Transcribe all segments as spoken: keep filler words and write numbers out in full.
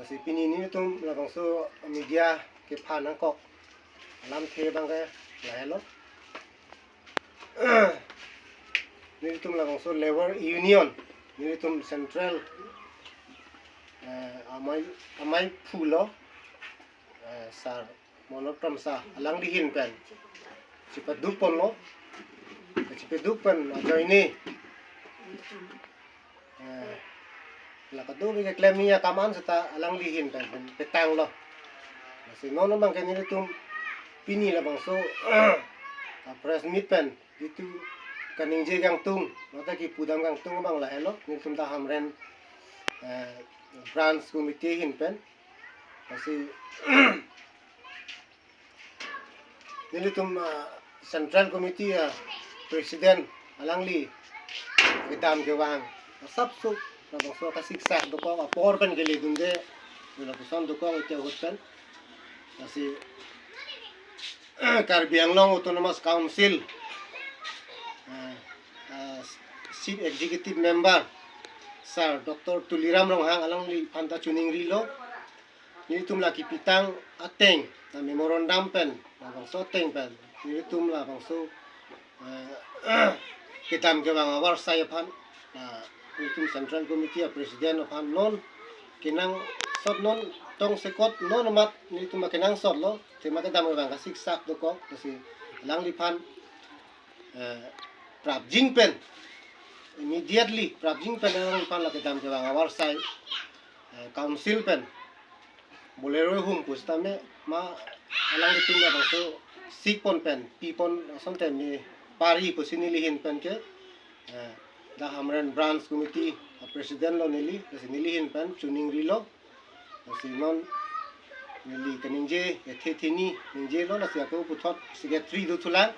Lasi pini nelitum labangso media kephan nangkok alamthe abang ke lahelo. Nelitum labangso Labour Union, nelitum Central, eh, amei, amei phulo, eh, Sir Manoj Kramsa, alangli ahin pen chepaduk ponlo, chepaduk pen ajoine, eh, la kadokave keklem ni akam an seta alangli ahin pen, pen petanglo. Lasi non abang ke nelitum pini labangso a press meet pen jitu kaningje kangtung, mate kipudam kangtung abang lahelo, nelitum dak Hamren, eh, branch committee ahin pen. Lasi nelitum, ah, Central Committee, ah, President alangli kedam kevang asapso labangso kasiksak dokok apor pen keledunde, lapuson dokok ite ahut pen. Lasi Karbi Anglong Autonomous Council, ah, ah, Chief Executive Member Sir Doctor Tuliram Ronghang, alangliphan ta choningrilo. Nelitum la kipitang ateng, la memorandum pen, labangso ateng pen nelitum labangso, eh, kedam kevang avarsai aphan, la nelitum Central Committee a President aphan non kenangsot, non tongsekot, non amat nelitum kenangsotlo, athema kedam kevang kasiksak dokok, lasi alangliphan, eh, prapjin pen, immediately prapjin pen alangliphan la kedam kevang avarsai, eh, council pen Bolero hum pusitame ma alanglitum labangso sik pon pen, pi pon asonte me pari pusi neli ahin pen ke, eh, dak Hamren Branch Committee a President lo neli, lasi neli ahin pen choningrilo. Lasi non neli kaningje ethe theni ningjelo, lasi ako puthot secretary do thulang,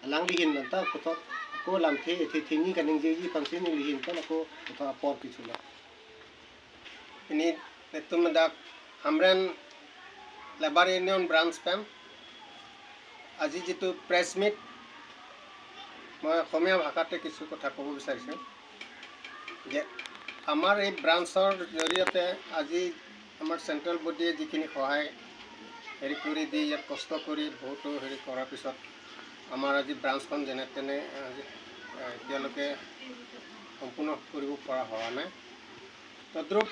alangli ahin pen ta puthot ako lamthe ethe theni kaningjeji aphansi neli ahin pen ako puthot apor pithulang. Pini netum dak Hamren Labour Union Branch pen আজি যিটো press meet, মই অসমীয়া ভাষাতে কিছু কথা ক'ব বিচাৰিছোঁ যে আমাৰ এই ব্ৰাঞ্চৰ জৰিয়তে আজি আমাৰ চেণ্ট্ৰেল বডিয়ে যিখিনি সহায় হেৰি কৰি দি, ইয়াত কষ্ট কৰি বহুতো হেৰি কৰাৰ পিছত আমাৰ আজি ব্ৰাঞ্চখন যেনে তেনে আজি, এ, এতিয়ালৈকে সম্পূৰ্ণ কৰিব পৰা হোৱা নাই। তদ্ৰুপ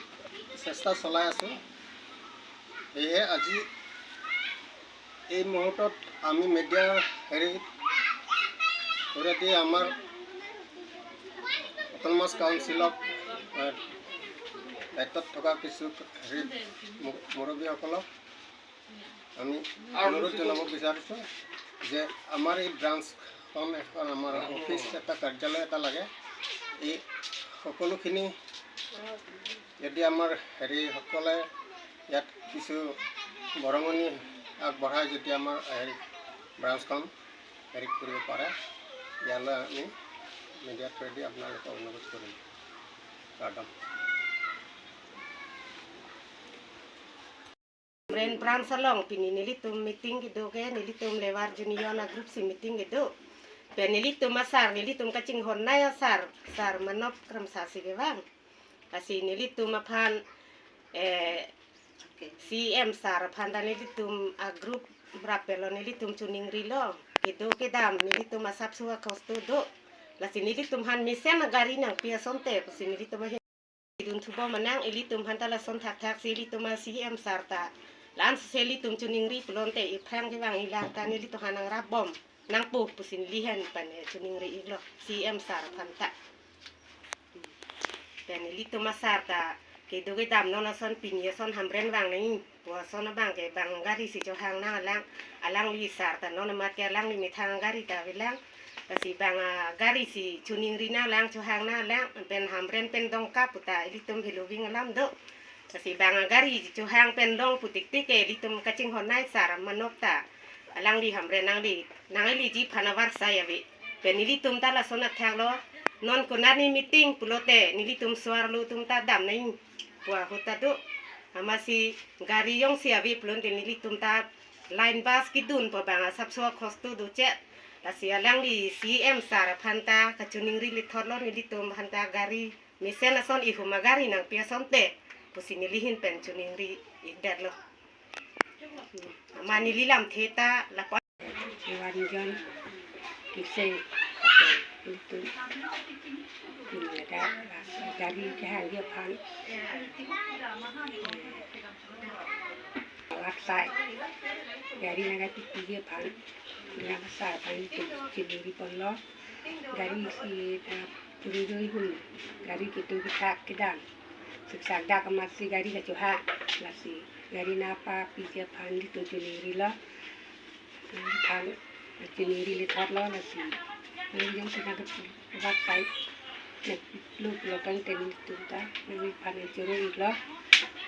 চেষ্টা চলাই আছোঁ। সেয়েহে আজি এই মুহূৰ্তত আমি মিডিয়াৰ হেৰি যোগেদি আমাৰ অট'নমাছ কাউন্সিলক, এ, দায়িত্বত থকা কিছু হেৰি মু-, মুৰব্বীসকলক আমি অনুৰোধ জনাব বিচাৰিছোঁ যে আমাৰ এই ব্ৰাঞ্চখন এখন আমাৰ অফিচ এটা, কাৰ্যালয় এটা লাগে। এই সকলোখিনি যদি আমাৰ হেৰিসকলে ইয়াত কিছু বৰঙণি আগবঢ়াই, যদি আমাৰ হেৰি ব্ৰাঞ্চখন হেৰি কৰিব পাৰে, ইয়ালৈ আমি মিডিয়া থ্ৰুৱেদি আপোনালোকক অনুৰোধ কৰিম। স্বাগতম। Hamren Branch along pini nelitum meeting kedo ke, nelitum Labour Union a group si meeting kedo. Pen nelitum a sir, nelitum kachinghon nai a sir, Sir Manoj Kramsa si kevang. Lasi nelitum aphan, eh, C M sir aphan ta nelitum a group rapelo, nelitum choningrilo. Kedo kedam nelitum asapso a kosto do. Lasi nelitum aphan mesen a gari nangpi asonte pusi nelitum ahin dun thubom manang, ilitum aphan ta lason thakthak si ilitum a C M sir ta la-an si ilitum choningri pulote iphrang kevang ilang ta nelitum aphan nangrapbom nangpo pusi neli ahin pen, eh, choningri iklo C M sir aphan ta. Pen ilitum a sir ta kedo kedam non ason pini ason Hamren vang nangji pu ason abang ke bang gari si chohang nanglang, alangli sir ta non amat ke alangli methang gari ta avelang. Lasi bang a gari si choningri nanglang, chohang nanglang, pen Hamren pen Dongka puta ilitum Heloving alam do. Lasi bang a gari chohang pen long pu tiktik ke ilitum kachinghon nai sir Manoj ta alangli Hamren nangli, nangliji aphan avarsai ave. Pen nelitum ta lason athak lo, non konatne meeting pulote nelitum suar lo atum ta dam nangji pu ahut ta do. Amatsi gari jongsi ave pulote nelitum ta line bus kedun pu bang asapso a kosto do che. Lasi alangli C M sir aphan ta kachoningri lethot lo, nelitum aphan ta gari mesen ason ihum a gari nangpi asonte Pusi neli ahin pen choningri-ikdetlo. Mane neli lamthe ta lapu Iwanjon Kiseng ilitum pini ladak gari kehangji aphan, eh, alat sai gari nangkepipiji aphan, nangkesar aphan ilitum chiningri ponlo. Gari si, eh, puri dui hum gari kedo kethak kedam siksak dak amatsi gari kachohang, lasi gari nangpapiji aphan ilitum chiningrilo. Aphan chiningri lethotlo, lasi neli jongsi nangkepi alat sai nangpilo pulo tangte nelitum ta neliphan choro-iklo.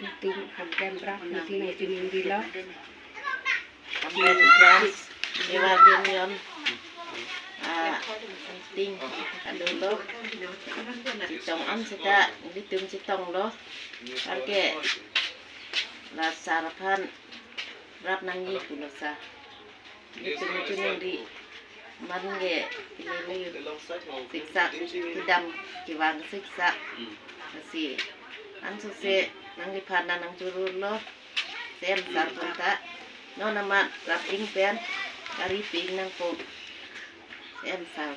Nelitum Hamren Bra pusi nangchiningrilo. Hamren Bra, Iwanjon, ah, ting, adulo. Chetong an seta nelitum chetonglo. Anke la sar aphan rap nangji pulo sa. Nelitum chiningri man ke ilele siksak kedam kevang siksak. Lasi ansose nangliphan nangchorolo. C M sar aphan ta non amat rap-ing pen gari pi-ing nangpo, C M sar.